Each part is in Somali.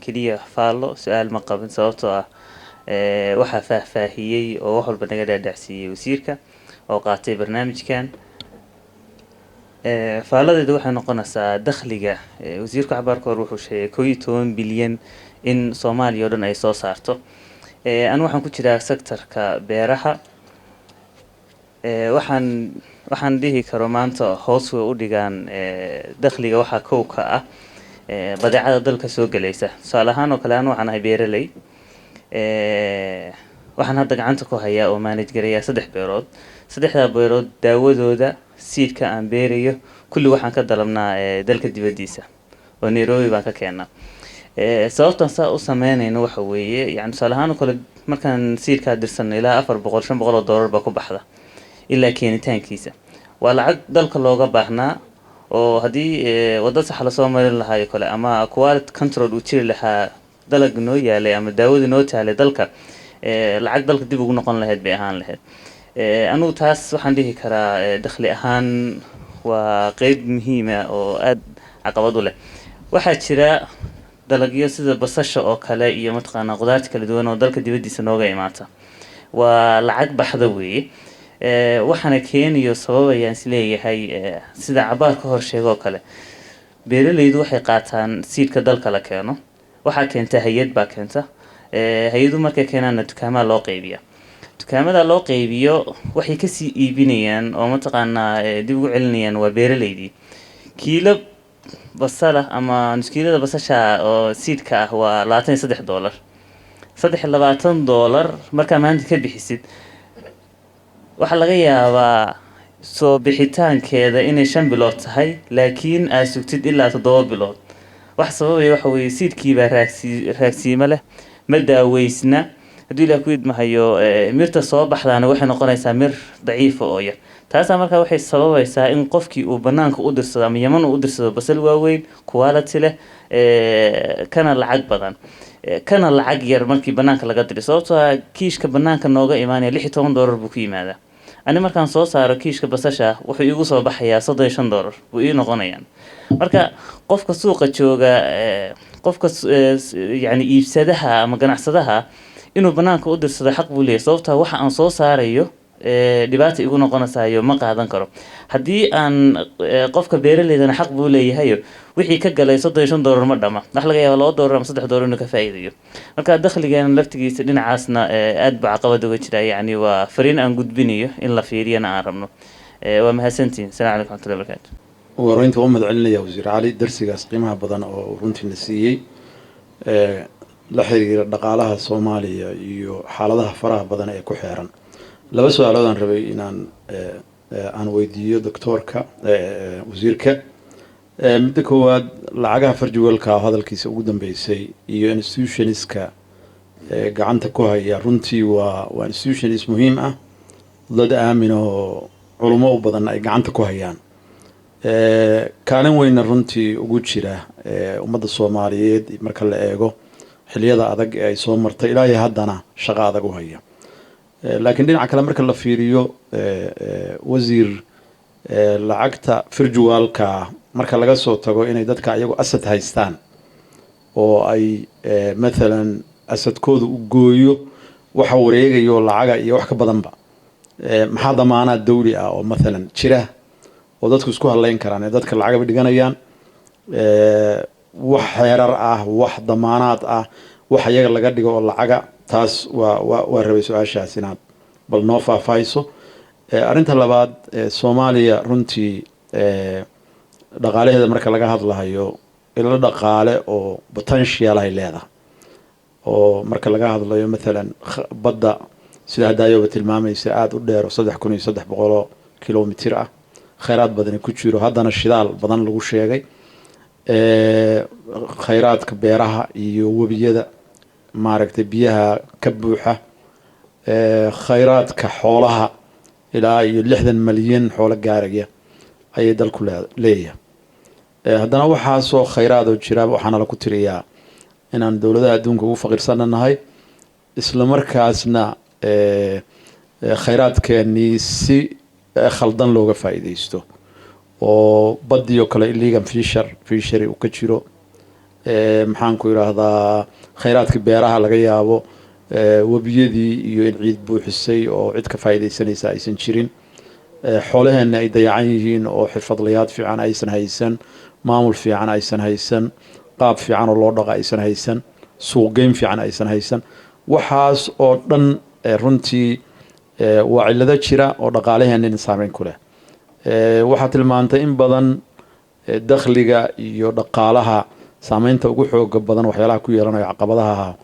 Keliya faallo, su-aal ma qabin, sababtoo ah waxaa faahfaahiyey oo wax walba naga dhaadhacsiiyey wasiirka oo qaatay barnaamijkan. Faalladeedu waxay noqonaysaa dakhliga. Wasiirku cabaarka hore wuxuu sheegay 11 bilyan in Soomaaliya oo dhan ay soo saarto. Anigu waxaan ku jiraa sectorka beeraha. Waxaan dhihi karo maanta hoos way u dhigaan dakhliga waxaa kow ka ah badeecada dalka soo gelaysa. Tusaale ahaan oo kale, anu waxaan ahay beeraley. Waxaan hadda gacanta ku hayaa oo manage garayaa saddex beerood. Saddexdaa beerood daawadooda, seedka aan beerayo, kulli waxaan ka dalabnaa dalka dibaddiisa oo Nairobi baan ka keenaa. Sababtan saa u sameynayno waxa weeye, yani tusaale ahaan oo kale, markaan seedkaa dirsano ilaa 400, 500 oo doolar baa ku baxda ilaa keenitaankiisa. Waa lacag dalka looga baahnaa oo haddii waddo sax lasoo marin lahaayo kale ama quality control uu jiri lahaa, dalag noo yaalay ama daawada noo taalay dalka, lacag dalka dib ugu noqon lahayd bay ahaan lahayd. Anugu taas waxaan dhihi karaa dakhli ahaan waa qeyb muhiima oo aada caqabad u leh. Waxaa jira dalagyo sida basasha oo kale iyo mataqaanaa qudaarta kala duwan oo dalka dibaddiisa nooga imaata. Waa lacag baxda weeye. Waxaana keeniyo sababayaan isleeyahay, sida cabaar ka hor sheegoo kale, beeralaydu waxay qaataan seedka dalka la keeno. Waxaa keenta hay-ad baa keenta. Hay-adu markay keenaanna dukaamaa loo qaybiya. Dukaamada loo qaybiyo waxay kasii iibinayaan oo mataqaanaa dib ugu celinayaan waa beeralaydii. Kiilo basala ama nuskiilada basasha oo seedka ah waa $23. $23 markaa maanta ka bixisid, waxaa laga yaabaa soo bixitaankeeda inay 5 bilood tahay, laakiin aad sugtid ilaa 7 bilood. Wax sababaya waxa weeye seedkiibaa raagsiimo leh, ma daaweysna. Hadduu Ilaah ku idmahayo, mirta soo baxdaana waxay noqonaysaa mir daciifa oo yar. Taasaa markaa waxay sababaysaa in qofkii uu banaanka u dirsado ama Yaman uu u dirsado basal waaweyn, quality leh, kana lacag badan, kana lacag yar markii banaanka laga diro, sababtoo ah kiishka banaanka nooga imaanaya $16 buu ku yimaadaa. Ani markaan soo saaro kiishka basasha wuxuu iigu soo baxayaa $35 buu ii noqonayaan. Marka qofka suuqa jooga, qofka yani iibsadaha ama ganacsadaha, inuu banaanka u dirsado xaq buu leeyahay, sababtaa waxa aan soo saarayo dhibaata igu noqonaysayo ma qaadan karo. Haddii aan qofka beeraleydana xaq buu leeyahayo, wixii ka galay $35 ma dhama, wax laga yaaba $2 ama $3 inuu ka faa'iidayo. Marka dakhligeena laftigiisa dhinacaasna aad buu caqabad uga jira. Yacni waa fariin aan gudbinayo in la fiiriyana aan rabno. Waa mahadsantihin. Asalamu calaykum waraxmatullahi wabarakaatu. Ugu horreynta waan mahad celinaya Wasiir Cali darsigaas qiimaha badan oo runtiina siiyey la xiriira dhaqaalaha Soomaaliya iyo xaaladaha faraha badan ee ku xeeran. Laba su-aalood aan rabay inaan aan weydiiyo doctoorka, wasiirka. Midda koowaad, lacagaha virtualka oo hadalkiisa ugu dambeysay iyo institutionska gacanta ku haya, runtii waa institutions muhiim ah, dad aamin oo culummo u badan ay gacanta ku hayaan, kaalin weynna runtii ugu jira ummadda Soomaaliyeed marka la eego xiliyada adag ee ay soo martay ilaa iyo haddana shaqo adag u haya. Laakiin dhinaca kale marka la fiiriyo, wasiir, lacagta virtualka marka laga soo tago inay dadka iyagu asset haystaan oo ay mathalan assetkooda u gooyo waxa wareegayo lacaga iyo wax ka badanba, maxaa damaanaad dawli ah oo mathalan jira oo dadku isku hadlayn karaan ee dadka lacagaba dhiganayaan? Wax xeerar ah, wax damaanaad ah, wax iyaga laga dhigo oo lacaga, taas waa rabay su-aashaas inaad bal noo faahfaahayso. Arrinta labaad, Soomaaliya runtii dhaqaalaheeda marka laga hadlahayo, ilo dhaqaale oo potential ay leedahay oo marka laga hadlayo mathalan badda, sida hadaayoba tilmaamaysa, aada u dheer oo 3300 kilomitir ah, khayraad badani ku jiro, haddana shidaal badan lagu sheegay, khayraadka beeraha iyo webiyada, maaragtay, biyaha ka buuxa, khayraadka xoolaha, ilaa iyo 60 malyan xoolo gaaraya ayay dalku leeyahay. Haddana waxaasoo khayraad oo jira waxaana laku tiriyaa inaan dowladaha adduunka ugu faqiirsana nahay, isla markaasna khayraadkeenii si khaldan looga faa'iidaysto oo baddii oo kale illegal fishery uu ka jiro. Maxaan ku idhaahdaa, khayraadkii beeraha laga yaabo webiyadii iyo in ciid buuxisay oo cid ka faa'iidaysanaysa aysan jirin, xoolaheenna ay dayacan yihiin oo xirfadlayaad fiican aysan haysan, maamul fiican aysan haysan, qaab fiican oo loo dhaqa aysan haysan, suuqgeyn fiican aysan haysan. Waxaas oo dhan runtii waa cillado jira oo dhaqaalaheenna saameyn ku leh. Waxaa tilmaantay in badan dakhliga iyo dhaqaalaha saameynta ugu xooga badan waxyaalaha ku yeelanaya, caqabadaha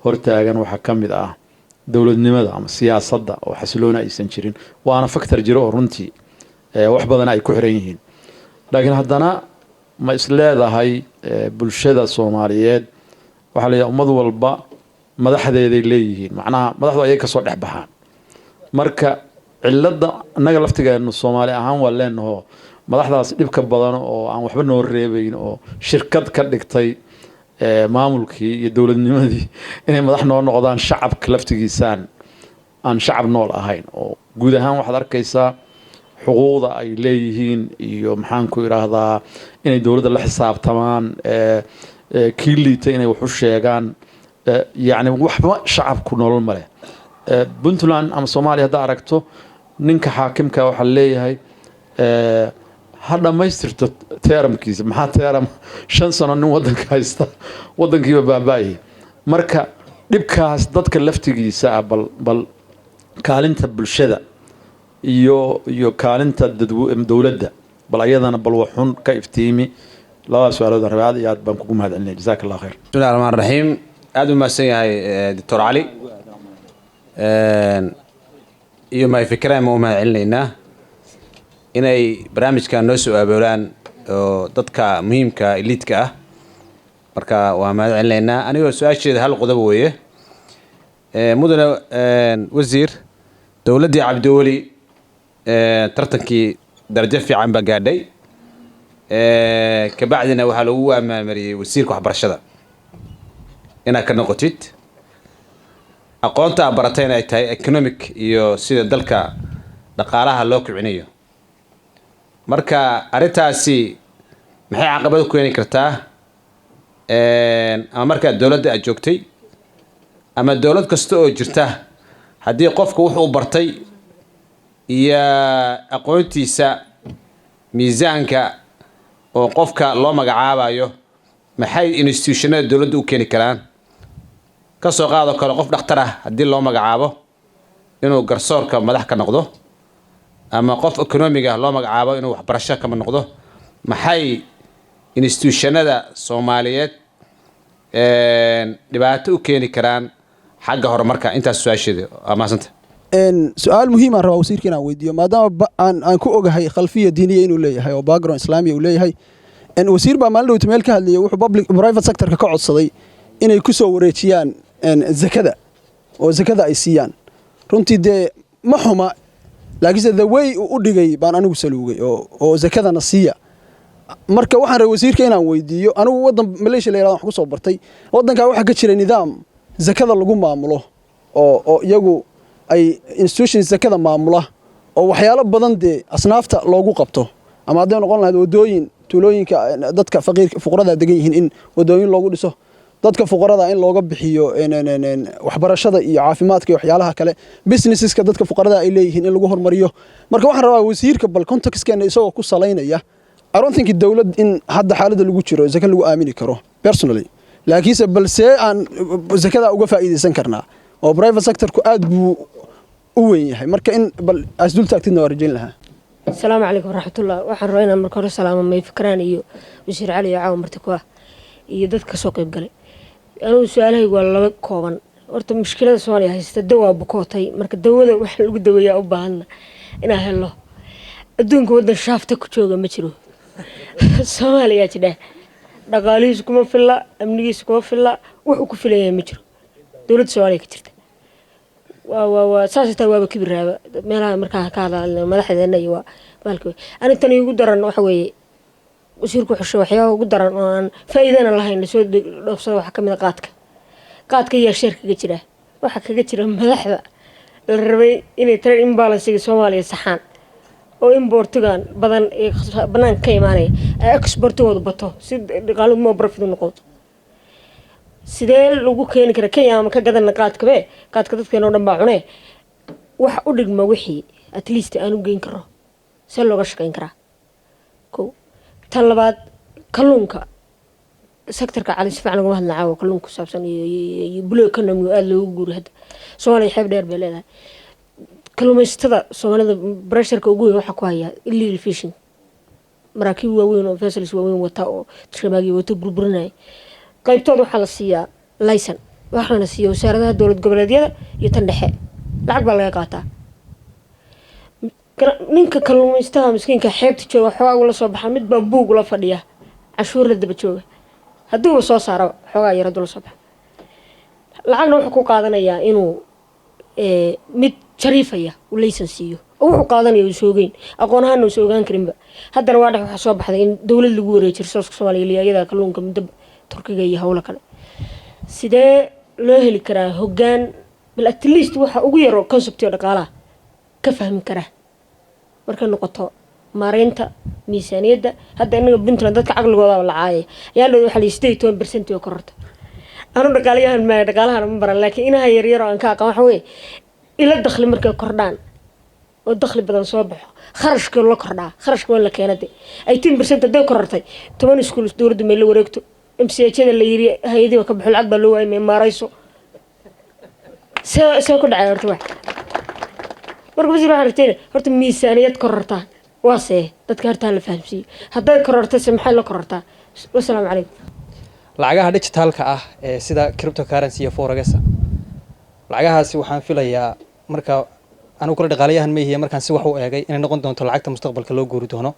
hortaagan waxaa ka mid ah dowladnimada ama siyaasadda oo xasiloona aysan jirin, waana factor jiro oo runtii wax badan ay ku xiran yihiin. Laakiin haddana ma is leedahay bulshada Soomaaliyeed, waxaa la yidhaha ummad walba madaxdeeday leeyihiin, macnaha madaxdu ayay kasoo dhex baxaan. Marka cilada annaga laftigeenu Soomaali ahaan waa leenaho madaxdaas dhibka badan oo aan waxba noo reebeyn oo shirkad ka dhigtay maamulkii iyo dowladnimadii inay madax noo noqdaan, shacabka laftigiisaan aan shacab nool ahayn oo guud ahaan waxaad arkaysaa xuquuqda ay leeyihiin iyo, maxaan ku idhaahdaa, inay dowladda la xisaabtamaan, kii liita inay wax u sheegaan, yacni waxba shacabku nolol ma leh. Puntland ama Soomaaliya haddaa aragto, ninka xaakimka waxaa leeyahay ha dhammaystirto term-kiisa. Maxaa term? 5 sano nin waddanka haysta, waddankiiba baaba-ayay. Marka dhibkaas dadka laftigiisa ah, bal kaalinta bulshada iyo kaalinta dowladda bal ayadana bal waxun ka iftiimi. Labada su-aalood rabay, aad iyo aad baan kugu mahad celinaya. Jazaak Allah khayr. Bismillahi raxmaan raxiim. Aada u mahadsan yahay Doctor Cali iyo Mayfikraan ma u mahad celinaynaa inay barnaamijkan noo soo aboolaan oo dadka muhiimka eliidka ah. Marka waa mahad celinaynaa. Anigoo su-aasheeda hal qodob weeye. Mudane wasiir, dowladdii Cabdiweli tartankii darajo fiican baa gaadhay, kabacdina waxaa lagu amaamariyey wasiirka waxbarashada inaad ka noqotid, aqoonta aad baratayna ay tahay economic iyo sida dalka dhaqaalaha loo kicinayo. Marka arrintaasi maxay caqabad ku keeni kartaa, ama markaa dowladda aad joogtay ama dowlad kasta oo jirta, haddii qofka wuxuu bartay iyo aqoontiisa miisaanka oo qofka loo magacaabayo, maxay institutionada dowladda u keeni karaan? Ka soo qaadoo kale qof dhakhtar ah haddii loo magacaabo inuu garsoorka madax ka noqdo, ama qof economiga loo magacaabo inuu waxbarasho kama noqdo, maxay institutionada Soomaaliyeed dhibaato u keeni karaan xagga horumarka? Intaas su-aasheeda waa. Mahadsanta. Su-aal muhiim aan rabaa wasiirka inaan weydiiyo, maadaama aan ku ogahay khalfiya diiniya inuu leeyahay oo background islaamiya uu leeyahay. Wasiir baa maalin dhowta meel ka hadlayay, wuxuu public private sectorka ka codsaday inay ku soo wareejiyaan zakada oo zakada ay siiyaan. Runtii dee ma xuma, laakiinse the way uu u dhigay baan anigu saluugay oo zakadana siiya. Marka waxaan rabay wasiirka inaan weydiiyo, anigu waddan Malaysia la yirahdo wax ku soo bartay. Waddankaa waxaa ka jira nidaam zakada lagu maamulo oo iyagu ay institutions zakada maamula oo waxyaalo badan dee asnaafta loogu qabto, ama hadday noqon lahayd wadooyin tuulooyinka dadka faqiirka fuqarada degan yihiin in wadooyin loogu dhiso, dadka fuqarada in looga bixiyo waxbarashada iyo caafimaadka iyo waxyaalaha kale, businesseska dadka fuqarada ay leeyihiin in lagu hormariyo. Marka waxaan rabaa wasiirka bal contextkeena isagoo ku salaynaya, I don't think dowlad in hadda xaaladda lagu jiro zaka lagu aamini karo personally, laakiinse balse aan zakada uga faa'iidaysan karnaa oo private sectorku aad buu u weyn yahay. Marka in bal as dul taagtidna waa rajayn lahaa. Asalaamu calaykum waraxmatullah. Waxaan rabaa inaan marka hore salaamo Mayfikraan iyo wasiir Cali iyo caawa marti ku ah iyo dadka kasoo qayb galay. Anugu su-aalahaygu waa laba kooban. Horta mushkilada Soomaaliya haysta dawaa bukootay, marka dawada waxa lagu daweeyaa u baahana inaan helo. Adduunka waddan shaafta ku jooga ma jiro, Soomaaliyaa jidha. Dhaqaalihiisu kuma filla, amnigiisu kuma filla, wuxuu ku filan yahay ma jiro. Dowladda Soomaaliya ka jirta waa saas taa waaba kibiraaba meelaha markaa ka hadla madaxdeena iyo waa baalka. Arintan igu daran waxa weeye, wasiirku xusho waxyaabaha ugu daran oo aan faa'iidana lahayn lasoo dhoofsado waxaa kamid a qaadka. Qaadka ayaa share kaga jira, waxaa kaga jira madaxda la rabay inay trade imbalancega Soomaaliya saxaan oo importigan badan ee banaanka ka imaanaya ay exportigoodu bato si dhaqaaluhu more profit u noqdo. Sidee lagu keeni karaa? Kenya ama ka gadana qaadkabe, qaadka dadkeena o dhan baa cunee, wax u dhigma wixii at least aan u geyn karo, see looga shaqeyn karaa? Ko tan labaad, kalluunka sectorka. Cali si fiican ugama hadla caawa kalluunka ku saabsan iyo blue economy oo aada loogu guuray. Hadda Soomaaliya xeeb dheer bay leedahay. Kalluumaysatada Soomaalida pressureka ugu weyn waxaa ku haya illegal fishing, maraakiib waaweyn oo vessels waaweyn wata oo tashamaagi wato burburinaya. Qaybtooda waxaa la siiyaa licence, waxaana siiya wasaaradaha dowlad goboleedyada iyo tan dhexe, lacag baa laga qaataa. Ninka kalluumaystaha miskiinka xeebta jooga xoogaa ula soo baxa, mid baa buug ula fadhiya, canshuur la daba jooga. Hadduuba soo saaraba xoogaa yar hadduu la soo baxa, lacagna wuxuu ku qaadanayaa inuu mid jariifaya uu licence siiyo oo wuxuu qaadanaya uu soogeyn, aqoon ahaana uusa ogaan karinba. Haddana waa dhex waxaa soo baxday in dowlad lagu wareejiyo resourceka Soomaaliya liya iyada kalluunka muddo Turkiga iyo howlo kale. Sidee loo heli karaa hoggaan bal at least waxa ugu yaro concept oo dhaqaalaha ka fahmi karaa markay noqoto maareynta miisaaniyadda? Hadda inaga Puntland dadka caqligooda la caayay ayaa dhow, waxaa la 18% oo kororta. Anu dhaqaalayahan maaya, dhaqaalahana ma baran, laakiin inaha yaryar oo aan ka aqaan waxa weeye ila dakhli markay kordhaan oo dakhli badan soo baxo, kharashka la kordhaa, kharashka waa in la keena. De 18% hadday korortay, 10 iskuul dowladdu may la wareegto, MCH-da la yiri hay-adihi ka baxo, lacag baa loo waayay, may maarayso? See ku dhacay horta wax? Marka wasiir, waxaan rajeynaya horta miisaaniyad korortaa waa see dadka horta la fahamsiiyo. Hadday kororto se maxay la korortaa? Wasalaamu calaykum. Lacagaha digitalka ah ee sida cryptocurrency iyo forex, lacagahaasi waxaan filayaa, marka anigu kula dhaqaalayahan ma ihiye, markaan si wax u eegay, inay noqon doonto lacagta mustaqbalka loo guuri doono,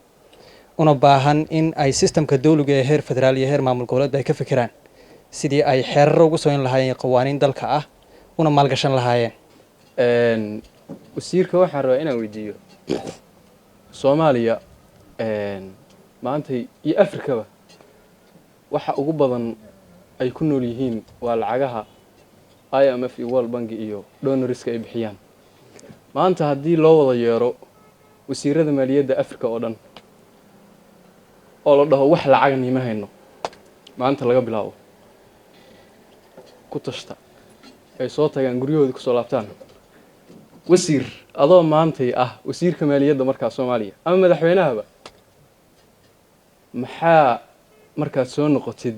una baahan in ay systemka dawliga ee heer federaal iyo heer maamul goboleedba ay ka fikiraan sidii ay xeeraro ugu soo in lahaayeen, qawaaniin dalka ah una maalgashan lahaayeen. Wasiirka waxaan rabaa inaan weydiiyo, Soomaaliya maanta iyo Afrikaba waxa ugu badan ay ku nool yihiin waa lacagaha IMF iyo World Bank iyo donorska ay bixiyaan. Maanta haddii loo wada yeero wasiirada maaliyadda Africa oo dhan oo la dhaho wax lacaga nima hayno, maanta laga bilaabo ku tashta, ay soo tagaan, guryahooda kusoo laabtaan, wasiir adoo maantay ah wasiirka maaliyadda markaa Soomaaliya ama madaxweynahaba, maxaa markaad soo noqotid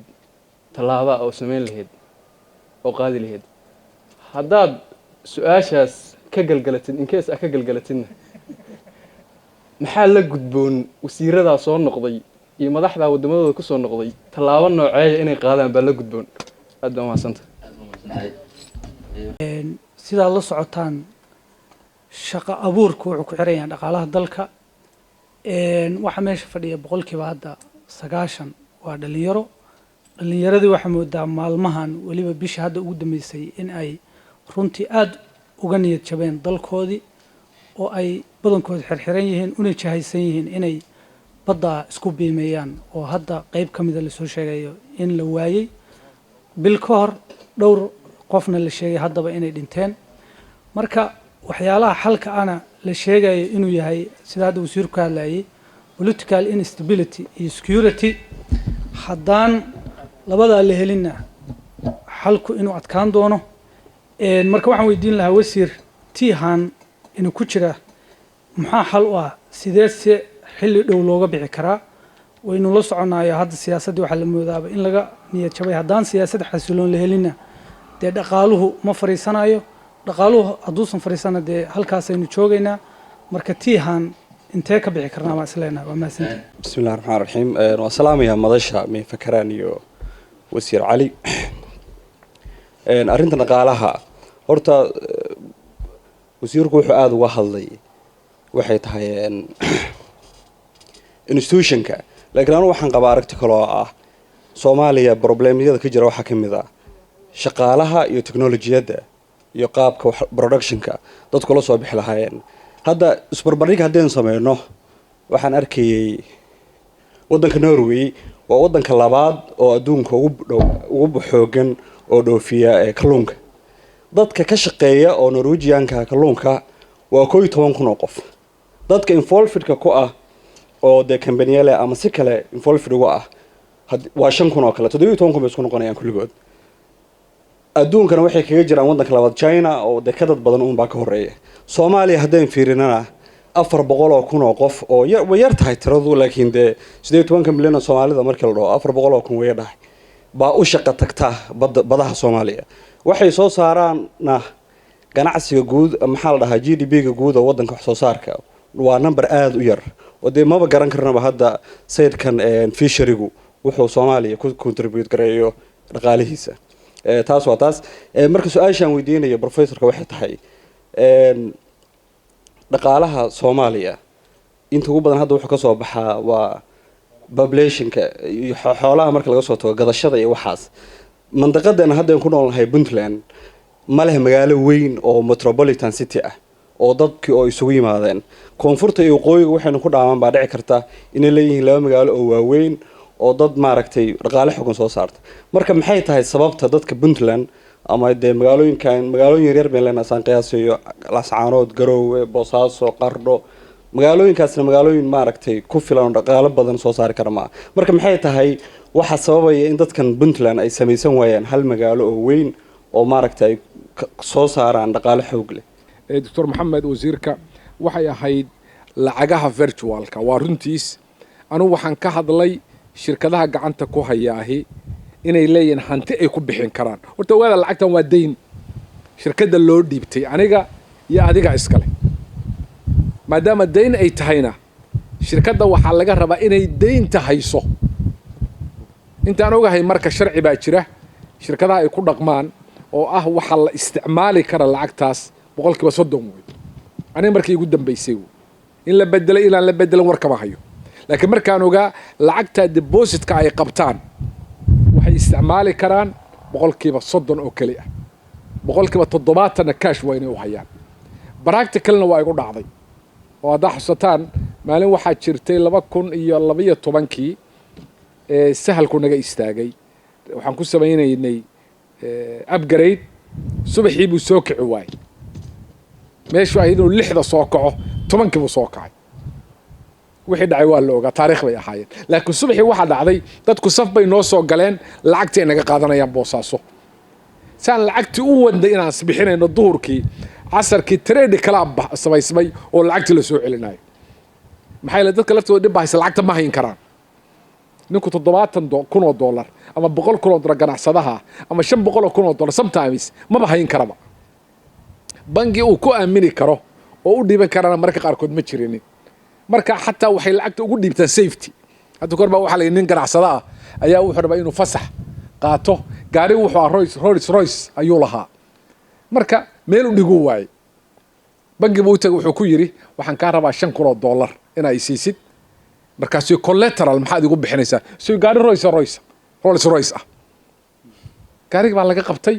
tallaaba oo samayn lahayd oo qaadi lahayd? Haddaad su-aashaas ka galgalatid, in case ah ka galgalatidna, maxaa la gudboon wasiiradaa soo noqday iyo madaxdaa waddamadooda kusoo noqday? Tallaabo nooceeya inay qaadaan baa la gudboon? Aad baa umahadsanta. Sidaad la socotaan, shaqo abuurku wuxuu ku xiran yahay dhaqaalaha dalka. Waxaa meesha fadhiya hadda 90% waa dhalinyaro. Dhalinyaradii waxaa moodaa maalmahan, weliba bisha hadda ugu dambeysay, in ay runtii aada uga niyad jabeen dalkoodii oo ay badankood xirxiran yihiin, una jahaysan yihiin inay badda isku biimeeyaan, oo hadda qeyb ka mida lasoo sheegayo in la waayey bil ka hor, dhowr qofna la sheegay haddaba inay dhinteen. Marka waxyaalaha xalka ana la sheegayo inuu yahay, sida hadda wasiirku ka hadlayay, political instability iyo security, haddaan labadaa la helinna xalku inuu adkaan doono. Marka waxaan weydiin lahaa wasiir, tiihan inuu ku jira maxaa xal u ah? Sidee se xilli dhow looga bixi karaa? Waynu la soconaayo hadda siyaasaddii waxaa la moodaaba in laga niyad jabay. Haddaan siyaasad xasiloon la helinna, dee dhaqaaluhu ma fadhiisanayo. Dhaqaaluhu hadduusan fadhiisana, dee halkaasaynu joogaynaa. Marka tiihan intee ka bixi karnaa baan isleenahay? Waa mahadsantihi. Bismi illahi raxmaan raxiim. Waan salaamayaa madasha Mayfakaraan iyo wasiir Cali. Arrinta dhaqaalaha horta wasiirku wuxuu aada uga hadlay waxay tahay institutionka, laakiin anu waxaan qabaa aragti kaloo ah. Soomaaliya problemyada ka jira waxaa ka mid ah shaqaalaha iyo technolojiyadda iyo qaabka productionka dadku la soo bixi lahaayeen. Hadda isbarbardhig haddaynu sameyno, waxaan arkayay waddanka Norway, waa waddanka labaad oo adduunka ugu xoogan oo dhoofiya ee kalluunka. Dadka ka shaqeeya oo Norwegianka kalluunka waa 11,000 oo qof. Dadka involvedka ku ah oo dee kambaniyale ama si kale involved uga ah waa 5,000 oo kale, 17,000 bay isku noqonayaan kulligood. Adduunkana waxay kaga jiraan waddanka labaad China, oo dee ka dad badan uunbaa ka horeeya. Soomaaliya haddaan fiirinana, 400,000 oo qof oo way yar tahay tiradu, laakiin dee 18-ka milyan oo Soomaalida markii la dhaho, 400,000 way dhahay baa u shaqo tagta badda, badaha Soomaaliya. Waxay soo saaraanna ganacsiga guud, maxaa la dhahaa, GDP-ga guud oo waddanka wax soo saarka waa number aada u yar, oo dee maba garan karnaba hadda saydkan fishery-gu wuxuu Soomaaliya ku contribute gareeyo dhaqaalihiisa. Taas waa taas. Marka su-aashaan weydiinayo professorka waxay tahay, dhaqaalaha Soomaaliya inta ugu badan hadda wuxuu kasoo baxaa waa populationka iyo xoolaha marka laga soo tago, gadashada iyo waxaas. Mandaqadeena hadda ku noolnahay, Puntland, ma leh magaalo weyn oo metropolitan city ah oo dadkii oo isugu yimaadeen. Koonfurta iyo waqooyiga waxaynu ku dhaamaan baa dhici karta inay leeyihiin laba magaalo oo waaweyn oo dad maaragtay dhaqaale xogan soo saarta. Marka maxay tahay sababta dadka Puntland ama dee magaalooyinkan, magaalooyin yaryar bayn leenahay saan qiyaasayo, Lascaanood, Garoowe, Boosaaso, Qardho, magaalooyinkaasna magaalooyin maaragtay ku filan oo dhaqaalo badan soo saari kara maaha. Marka maxay tahay waxa sababaya in dadkan Puntland ay samaysan waayaan hal magaalo oo weyn oo maaragtay ay soo saaraan dhaqaale xoog leh? Doctor Maxamed, wasiirka, waxay ahayd lacagaha virtualka. Waa runtiis, anugu waxaan ka hadlay shirkadaha gacanta ku hayaahi inay leeyihiin hanti ay ku bixin karaan. Horta ogaada, lacagtan waa dayn shirkadda loo dhiibtay, aniga iyo adiga iskale. Maadaama dayn ay tahayna, shirkadda waxaa laga rabaa inay daynta hayso. Intaan ogahay marka sharci baa jira shirkadaha ay ku dhaqmaan oo ah waxaa la isticmaali kara lacagtaas 30% wey. Aniga markii igu dambaysay wey in la bedelay, inaan la bedelan war kama hayo, laakiin markaan ogaa lacagta depositka ay qabtaan waxay isticmaali karaan 30% oo keli ah, 70%-na cash waa inay u hayaan. Practicalna waa igu dhacday oo haddaa xusataan, maalin waxaa jirtay 2012-kii ee Sahalku naga istaagay. Waxaan ku samaynaynay upgrade. Subaxii buu soo kici waayey. Meeshu ahayd inuu 6-da soo kaco, 10-kii buu soo kacay. Wixii dhacay waa la ogaa, taarikh bay ahaayeen. Laakiin subaxii waxaa dhacday dadku saf bay noo soo galeen, lacagtii ay naga qaadanayaan Boosaaso. Saan lacagtii u wadnay inaan isbixinayno duhurkii, casarkii trade kalaa samaysmay oo lacagtii la soo celinayo. Maxaa yeele dadka laftooda dhib baa haysa, lacagta ma hayn karaan. Ninku 70,000 oo dollar ama 100,000 oo dollar ganacsadaha ama 500,000 oo dollar sometimes maba hayn karaba. Bangi uu ku aamini karo oo u dhiiban karana mararka qaarkood ma jirinin. Marka xataa waxay lacagta ugu dhiibtaan safety. Hadda kor baa waxaa la yidhi nin ganacsada ah ayaa wuxuu rabaa inuu fasax qaato. Gaarigu wuxuu ahaa Rolls Royce ayuu lahaa. Marka meel u dhiguu waayey. Bangi buu u tagay, wuxuu ku yidhi, "Waxaan kaa rabaa 5,000 oo dollar inaa isiisid." Markaasuu, "Collateral maxaad igu bixinaysaa?" Suu, "Gaari Royce Rolls Royce ah." Gaarigi baa laga qabtay,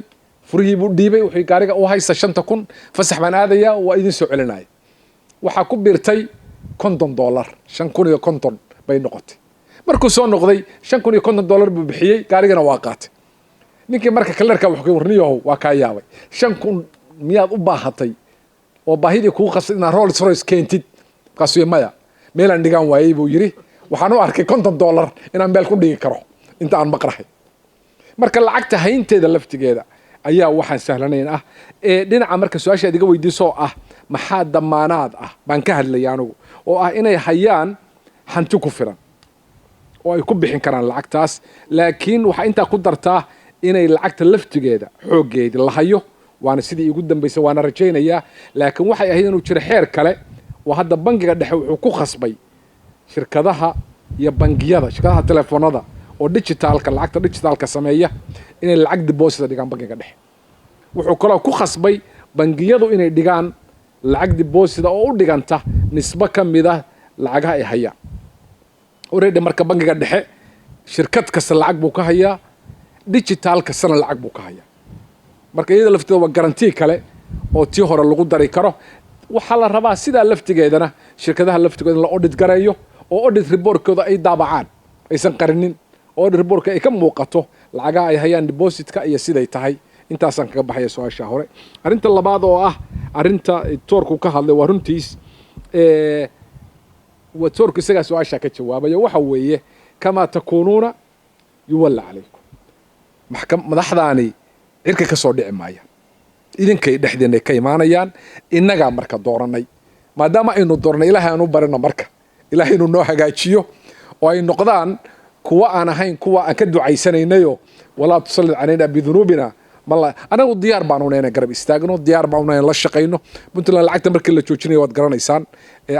furihii buu dhiibay. Wuxuu, "Gaariga u haysta 5,000, fasax baan aadayaa, waa idin soo celinaya." Waxaa ku biirtay $50, 5,050 bay noqotay. Markuu soo noqday $5,050 buu bixiyey, gaarigana waa qaatay ninkii. Marka clerk-ka wuxuu ku, "Warniyahow, waa kaa yaabay, 5,000 miyaad u baahatay oo baahidii kugu qasay inaad Rolls Royce keentid?" Markaasuu yidhi, "Maya, meelaan dhigaan waayey," buu yidhi. "Waxaan u arkay $50 inaan meel ku dhigi karo inta aan maqrahay." Marka lacagta haynteeda laftigeeda ayaa waxaan sahlanayn ah. Ee dhinaca marka su-aasha aad iga weydiisoo ah maxaa damaanaad ah baan ka hadlaya anigu, oo ah inay hayaan hanti ku filan oo ay ku bixin karaan lacagtaas. Laakiin waxaa intaa ku dartaa inay lacagta laftigeeda xooggeedi la hayo, waana sidii igu dambaysay, waana rajaynayaa. Laakiin waxay ahayd inuu jiro xeer kale oo hadda bangiga dhexe wuxuu ku khasbay shirkadaha iyo bangiyada, shirkadaha telefoonada oo digitalka, lacagta digitalka sameeya, inay lacag deposita dhigaan bangiga dhexe. Wuxuu kaloo ku khasbay bangiyadu inay dhigaan lacag deposita oo u dhiganta nisbo ka mida lacagaha ay hayaan already. Marka bangiga dhexe shirkad kasta lacag buu ka hayaa, digital kastana lacag buu ka hayaa. Marka iyada lafteeda waa guarantee kale oo tii hore lagu dari karo. Waxaa la rabaa sidaa laftigeedana shirkadaha laftigooda in la audit gareeyo oo audit reportkooda ay daabacaan, aysan qarinin, oo audit reportka ay ka muuqato lacagaha ay hayaan depositka iyo siday tahay. Intaasaan kaga baxaya su-aasha hore. Arrinta labaad oo ah arrinta toorku ka hadlay, waa runtiis, toorku isagaa su-aashaa ka jawaabaya. Waxa weeye كما تكونون يول عليكم. Madaxdaani Cirka ka soo dhici maayaan, idinkay dhexdeenay ka imaanayaan. Innagaa marka dooranay. Maadaama aynu doornay, Ilaahay aan u barino marka Ilaahay inuu noo hagaajiyo oo ay noqdaan kuwa aan ahayn kuwa aan ka ducaysanaynayo. ولا تسلط علينا بذنوبنا. Mala anagu diyaar baanu nahay inaan garab istaagno, diyaar baanu nahay inaan la shaqayno Puntland. Lacagta markii la joojinayo waad garanaysaan,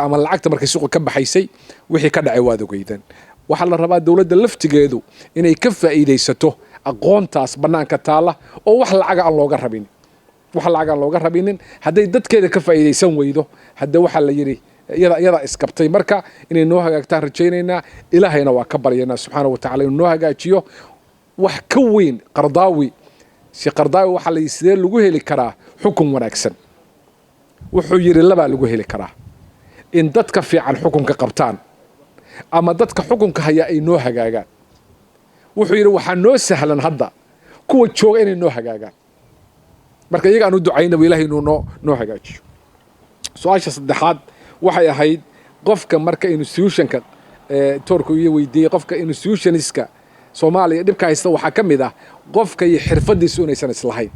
ama lacagta markay suuqa ka baxaysay wixii ka dhacay waad ogeydeen. Waxaa la rabaa dowladda laftigeedu inay ka faa'iidaysato aqoontaas bannaanka taalla oo wax lacaga aan looga rabin, wax lacag aan looga rabinin. Hadday dadkeeda ka faa'iidaysan weydo, hadda waxaa la yidhi iyada iskabtay. Marka inay noo hagaagtaan rajaynaynaa, Ilaahayna waa ka baryaynaa subxaana wa tacala inuu noo hagaajiyo. Wax ka weyn Qardaawi, si Qardaawi waxaa la yidhi, sidee lagu heli karaa xukun wanaagsan? Wuxuu yidhi, labaa lagu heli karaa: in dadka fiican xukunka qabtaan ama dadka xukunka haya ay noo hagaagaan. Wuxuu yidhi, waxaa noo sahlan hadda kuwa jooga inay noo hagaagaan. Marka iyaga aan u ducaynaba Ilahay inuu noo hagaajiyo. Su-aasha saddexaad waxay ahayd qofka marka institutionka toorku iyo weydiiyey, qofka institutionska Soomaaliya dhibka haysta waxaa ka mid ah qofka iyo xirfadiisu inaysan islahayn.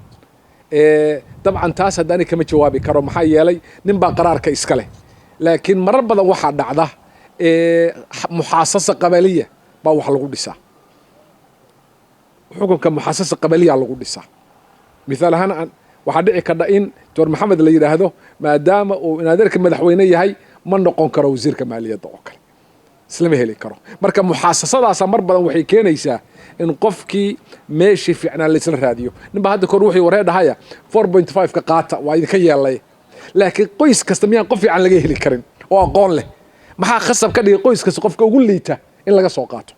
Dabcan taas haddaani kama jawaabi karo, maxaa yeelay nin baa qaraarka iska leh. Laakiin marar badan waxaa dhacda muxaasasa qabaliya baa wax lagu dhisaa, xukunka muxaasasa qabaliya lagu dhisaa. Mithaal ahaan, waxaa dhici kardha in Doctor Maxamed la yidhaahdo, maadaama uu inadeerka madaxweyne yahay, ma noqon karo wasiirka maaliyadda oo kale, islama heli karo. Marka muxaasasadaasa mar badan waxay keenaysaa in qofkii meeshii fiicnaa laisla raadiyo. Ninba hadda kor wuxuu waree dhahaya, 4.5 ka qaata, waa idinka yeelay. Laakiin qoys kasta miyaan qof fiican laga heli karin oo aqoon leh? Maxaa khasab ka dhigay qoys kasta qofka ugu liita in laga soo qaato?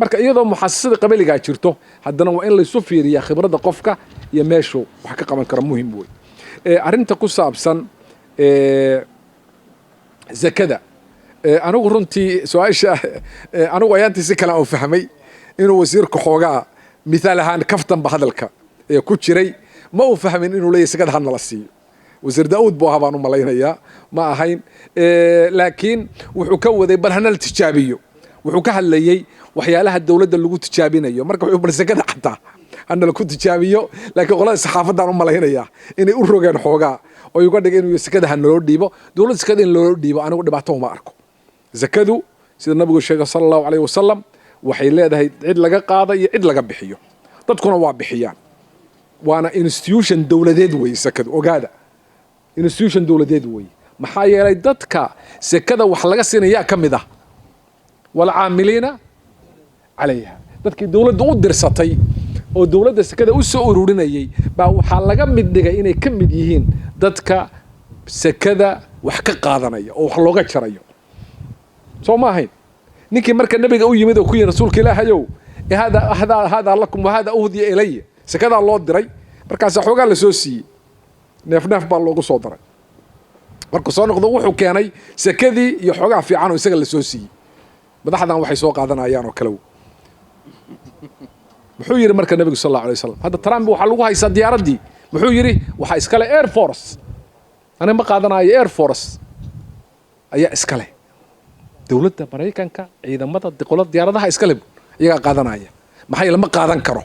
Marka iyadoo muxaasasada qabaligaa jirto, haddana waa in laysu fiiriyaa khibradda qofka iyo meeshuu wax ka qaban karo, muhim wey. Arrinta ku saabsan zakada, anigu runtii su-aasha anigu ayaantii si kale aan fahmay inuu wasiirka xoogaa mithaal ahaan kaftanba hadalka ee ku jiray. Ma uu fahmin inuu leeyahy sakada ha nala siiyo. Wasiir Daa'uud buu ahaa baan u malaynayaa, ma ahayn. Laakiin wuxuu ka waday bal hanala tijaabiyo. Wuxuu ka hadlayey waxyaalaha dowladda lagu tijaabinayo. Marka wuxuu bal sakada xataa hanala ku tijaabiyo. Laakiin qolada saxaafaddaan u malaynayaa inay u rogeen xoogaa oo uga dhigay inuu sakada ha naloo dhiibo. Dowladda sakada in loo dhiibo anigu dhibaato uma arko. Zakadu, sida nabigu sheegay sala Allahu calayhi wasalam, waxay leedahay cid laga qaada iyo cid laga bixiyo, dadkuna waa bixiyaan, waana institution dowladeed weeye sakadu. Ogaada, institution dowladeed weeye. Maxaa yeelay dadka sekada wax laga siinayaa ka mid ah والعاملين عليها, dadkii dowladda u dirsatay oo dowladda sekada u soo ururinayay baa waxaa laga mid dhigay inay ka mid yihiin dadka sekada wax ka qaadanaya oo wax looga jarayo. Soo ma ahayn ninkii marka nabiga u yimid oo ku yidhi, rasuulka Ilaahayow, هذا هذا هذا لكم وهذا أهدي إلي? Sekadaa loo diray, markaasa xoogaa la soo siiyey, neef neef baa loogu soo daray. Markuu soo noqdo wuxuu keenay sekadii iyo xoogaa fiican oo isaga la soo siiyey. Madaxdan waxay soo qaadanayaan oo kale. Muxuu yidhi marka nabigu sal Allahu alay wasalam? Hadda Trump waxaa lagu haystaa diyaaraddii. Muxuu yidhi? Waxaa iskale Air Force, aniga ma qaadanayo, Air Force ayaa iskale, dowladda Maraykanka, ciidamada qolada diyaaradaha iskale, iyagaa qaadanaya. Maxaa yeele ma qaadan karo.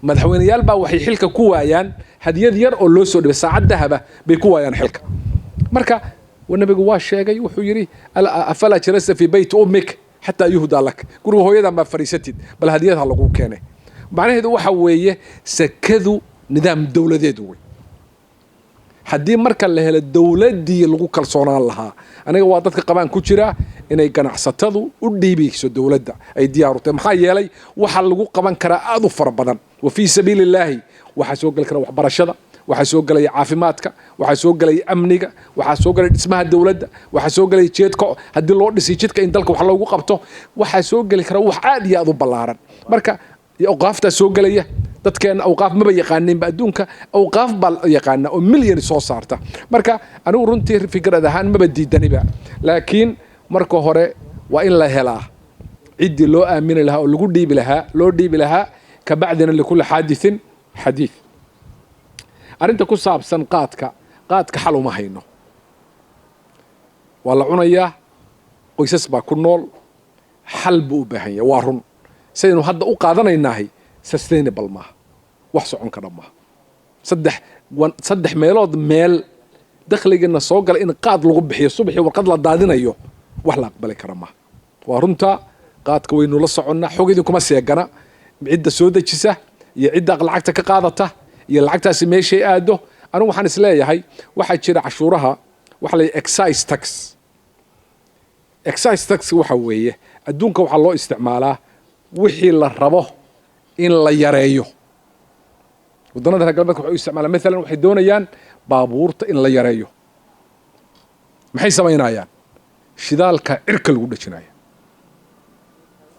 Madaxweyneyaal baa waxay xilka ku waayaan hadiyad yar oo loo soo dhibay, saacad dahaba bay ku waayaan xilka. Marka nabigu waa sheegay, wuxuu yidhi, أفلا جلست في بيت أمك حتى يهدى لك? Guriga hooyadan baa fadhiisatid, bal hadiyad ha laguu keenay. Macnaheedu waxa weeye sekadu nidaam dowladeed wey. Haddii marka la helo dowladdii lagu kalsoonaan lahaa, aniga waa dadka qabaan ku jira inay ganacsatadu u dhiibayso dowladda ay diyaaru tahay. Maxaa yeelay waxa lagu qaban karaa aada u fara badan. وفي سبيل الله waxaa soo geli kara waxbarashada, waxaa soo gelaya caafimaadka, waxaa soo gelaya amniga, waxaa soo gelaya dhismaha dowladda, waxaa soo gelaya jeedka haddii loo dhisay jidka in dalka wax loogu qabto, waxaa soo geli kara wax aad iyo aad u ballaaran. Marka awqaaftaa soo gelaya. Dadkeena awqaaf maba yaqaaninba, adduunka awqaaf baa yaqaana oo milyan soo saarta. Marka anigu runtii fikrad ahaan maba diidaniba, laakiin marka hore waa in la helaa ciddii loo aamini lahaa oo lagu dhiibi lahaa, loo dhiibi lahaa. Kabacdina لكل حادث حديث. Arrinta ku saabsan qaadka, qaadka xal uma hayno. Waa la cunayaa, qoysas baa ku nool, xal buu u baahan yahay. Waa run, sidaynu hadda u qaadanaynahay sustainable maaha. Wax socon kara maaha. Saddex meelood meel dakhligana soo gala in qaad lagu bixiyo, subaxii warqad la daadinayo, wax la aqbali kara maaha. Waa runta, qaadka waynu la soconnaa, xog idinkuma seegana, cidda soo dejisa iyo cidda lacagta ka qaadata iyo lacagtaasi meeshay aado. Anigu waxaan isleeyahay waxaa jira cashuuraha waxa la excise tax. Excise tax waxa weeye, adduunka waxaa loo isticmaalaa wixii la rabo in la yareeyo. Waddanada reer galbeedka waxay u isticmaalaan, maalan waxay doonayaan baabuurta in la yareeyo. Maxay samaynayaan? Shidaalka cirka lagu dhejinaya.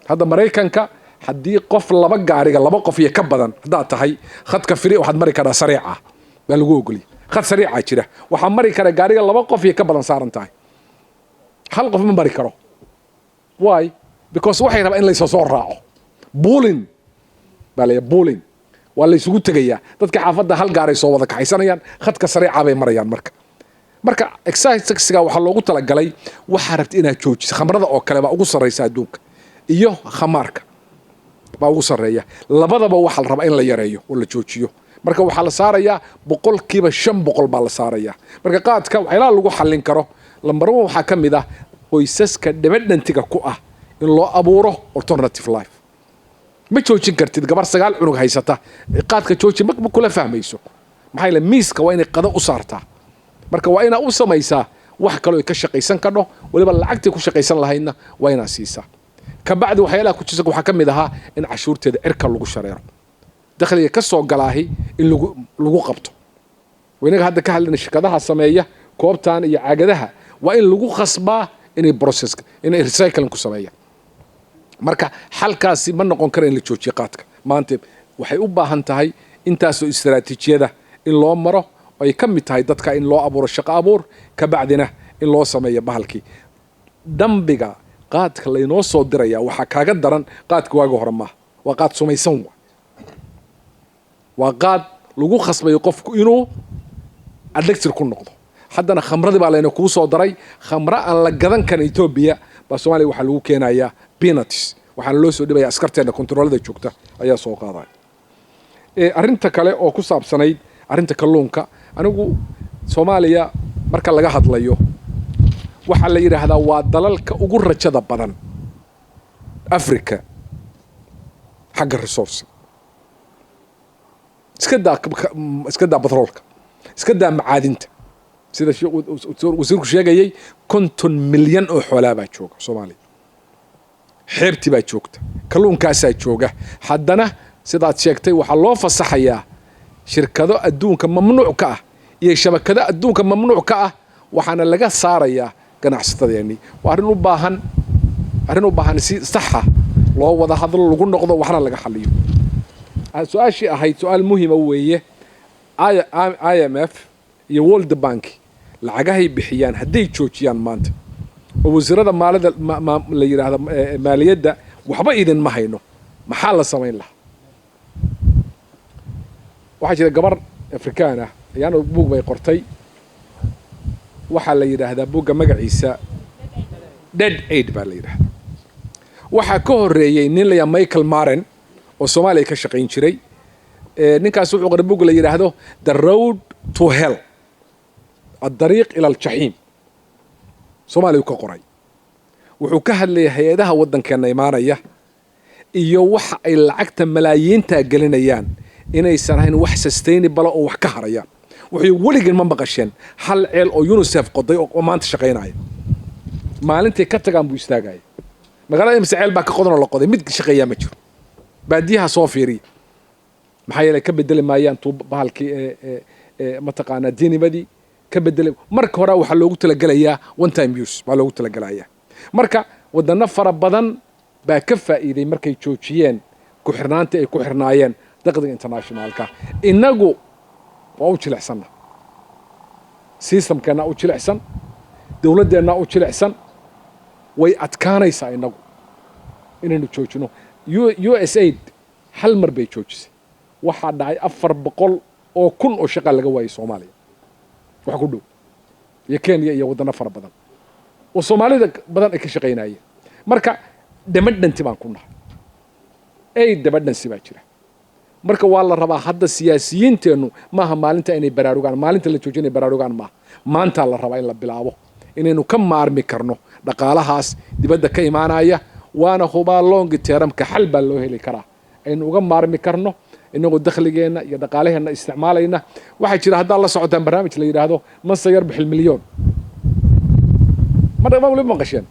Hadda Maraykanka haddii qof laba gaariga, laba qof iyo ka badan haddaad tahay, khadka free waxaad mari karaa sariica baa lagu ogoliyay. Khad sariica jira, waxaa mari kara gaariga laba qof iyo ka badan saaran tahay, hal qof ma mari karo. Why? Because waxay rabaa in laysa soo raaco. Pooling baa la, pooling waa la isugu tegayaa. Dadka xaafadda hal gaaray soo wada kaxaysanayaan, khadka sariica bay marayaan. Marka excise taxiga waxaa loogu talagalay waxaa rabta inaad joojiso. Khamrada oo kale baa ugu sarreysa adduunka, iyo khamaarka baa ugu sarreeya. Labadaba waxaa la rabaa in la yareeyo oo la joojiyo. Marka waxaa la saarayaa 500% baa la saarayaa. Marka qaadka waxyaalaha lagu xallin karo number one waxaa ka mid ah qoysaska dependentiga ku ah in loo abuuro alternative life. Ma joojin kartid gabar sagaal cunug haysata, qaadka jooji ma kula fahmayso. Maxaa yeele miiska waa inay qado u saartaa. Marka waa inaa u samaysaa wax kaloo ay ka shaqaysan kadho, weliba lacagtii ku shaqaysan lahaydna waa inaa siisaa. Kabacdi waxyaalaha ku jirta waxaa ka mid ahaa in cashuurteeda cirka lagu shareero, dakhliga ka soo galaahi in lagu qabto. Inaga hadda ka hadlayna shirkadaha sameeya koobtan iyo caagadaha waa in lagu khasbaa inay process, inay recycling ku sameeyaan. Marka xalkaasi ma noqon kara in la joojiyo qaadka maanta. Waxay u baahan tahay intaasoo istaraatiijiyada in loo maro, ay ka mid tahay dadka in loo abuuro shaqo abuur, kabacdina in loo sameeyo bahalkii dambiga. Qaadka laynoo soo diraya waxaa kaaga daran, qaadka waagi hore maaha, waa qaad sumaysan, waa qaad lagu khasbayo qofku inuu addicted ku noqdo. Haddana khamradii baa layna kuu soo daray, khamro aan la gadan karin Etoobiya baa Soomaaliya waxaa lagu keenayaa peanuts, waxaana loo soo dhibaya askarteena kontaroolada joogta ayaa soo qaadaya. Arrinta kale oo ku saabsanayd arrinta kalluunka, anigu Soomaaliya marka laga hadlayo waxaa la yidhaahdaa waa dalalka ugu rajada badan Africa xagga resource. Iska daa, iska daa batroolka, iska daa macaadinta. Sida wasiirku sheegayay, 50 milyan oo xoolaa baa jooga Soomaaliya, xeebtii baa joogta, kalluunkaasaa jooga. Haddana sidaad sheegtay waxaa loo fasaxayaa shirkado adduunka mamnuuc ka ah iyo shabakado adduunka mamnuuc ka ah, waxaana laga saarayaa ganacsatadeennii. Waa arrin u baahan si saxa loo wada hadlo, lagu noqdo, waxna laga xaliyo. Su-aashii ahayd su-aal muhima weeye. IMF iyo World Bank lacagahay bixiyaan hadday joojiyaan maanta oo wasiirada maalida la yidhaahdo maaliyadda waxba idinma hayno, maxaa la samayn lahaa? Waxaa jira gabar Afrikaan ah ayaana buug bay qortay, waxaa la yidhaahdaa buugga magaciisa Dead Aid baa la yidhahdaa. Waxaa ka horreeyey nin la yidhaha Michael Maren oo Soomaaliya ka shaqayn jiray. Ninkaas wuxuu qoray buug la yidhaahdo The Road to Hell, الطريق إلى الجحيم. Soomaaliya ka qoray. Wuxuu ka hadlayay hay-adaha waddankeena imaanaya iyo waxa ay lacagta malaayiinta gelinayaan inaysan ahayn wax sustainable oo wax ka harayaan. Wuxuu weligeen ma maqasheen hal ceel oo UNICEF qoday oo maanta shaqaynaya? Maalintay ka tagaan buu istaagaya. Magaalada imse ceel baa ka qodan oo la qoday, mid shaqeeyaa ma jiro. Baadiyaha soo fiiriya. Maxaa yeelay ka bedeli maayaan tuu bahalkii mataqaanaa diinimadii ka bedeli. Marka hore waxaa loogu talagelayaa one time use baa loogu talagelayaa. Marka wadano fara badan baa ka faa'iiday markay joojiyeen ku xirnaantii ay ku xirnaayeen dakhliga internationalka. Innagu waa u jilicsanna, systemkeenna u jilicsan, dowladdeenna u jilicsan. Way adkaanaysaa innagu inaynu joojino. USAID hal mar bay joojisay, waxaa dhacay 400,000 oo shaqaa laga waayay Soomaaliya wax ku dhow, iyo Kenya iyo waddano fara badan oo Soomaalida badan ay ka shaqaynayeen. Marka dependency baan ku nahay, aid dependency baa jira. Marka waa la rabaa hadda siyaasiyiinteennu, maaha maalinta inay baraarugaan, maalinta la joojinay baraarugaan maaha, maantaa la rabaa in la bilaabo inaynu ka maarmi karno dhaqaalahaas dibadda ka imaanaya. Waana hubaa long termka xal baa loo heli karaa aynu uga maarmi karno, inagoo dakhligeenna iyo dhaqaalaheenna isticmaalayna. Waxaa jira, haddaad la socotaan, barnaamij la yidhaahdo "Man sayarbaxil milyoon". Ma waliba maqasheen?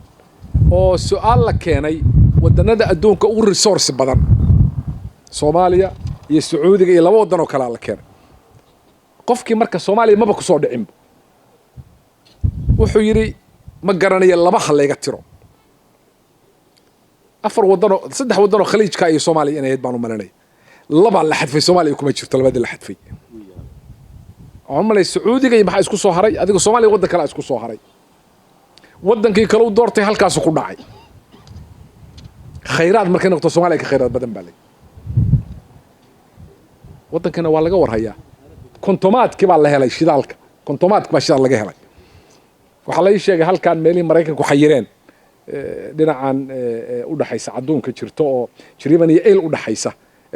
Oo su-aal la keenay waddanada adduunka ugu resource badan, Soomaaliya iyo Sacuudiga iyo laba waddan oo kalea la keenay. Qofkii marka Soomaaliya maba kusoo dhicinba. Wuxuu yidhi, "Ma garanayo, laba ha layga tiro." Afar waddanoo, saddex waddanoo Khaliijka iyo Soomaaliya inay ahayd baan u malinaya. Labaa la xadfay, Soomaaliya kuma jirto labadii la xadfay. Waxaan malay Sacuudiga iyo maxaa isku soo haray, adiga Soomaaliya waddan kalea isku soo haray. Waddankii kale u doortay, halkaasu ku dhacay. Khayraad markay noqto, Soomaaliya ka khayraad badan baa lay. Waddankana waa laga warhayaa. Kontomaadkii baa la helay shidaalka, kontomaadki baa shidaal laga helay. Waxaa la ii sheegay halkan meelihii Maraykanku xayireen, dhinacan u dhaxaysa cadduunka jirto oo Jariban iyo Eyl u dhaxaysa,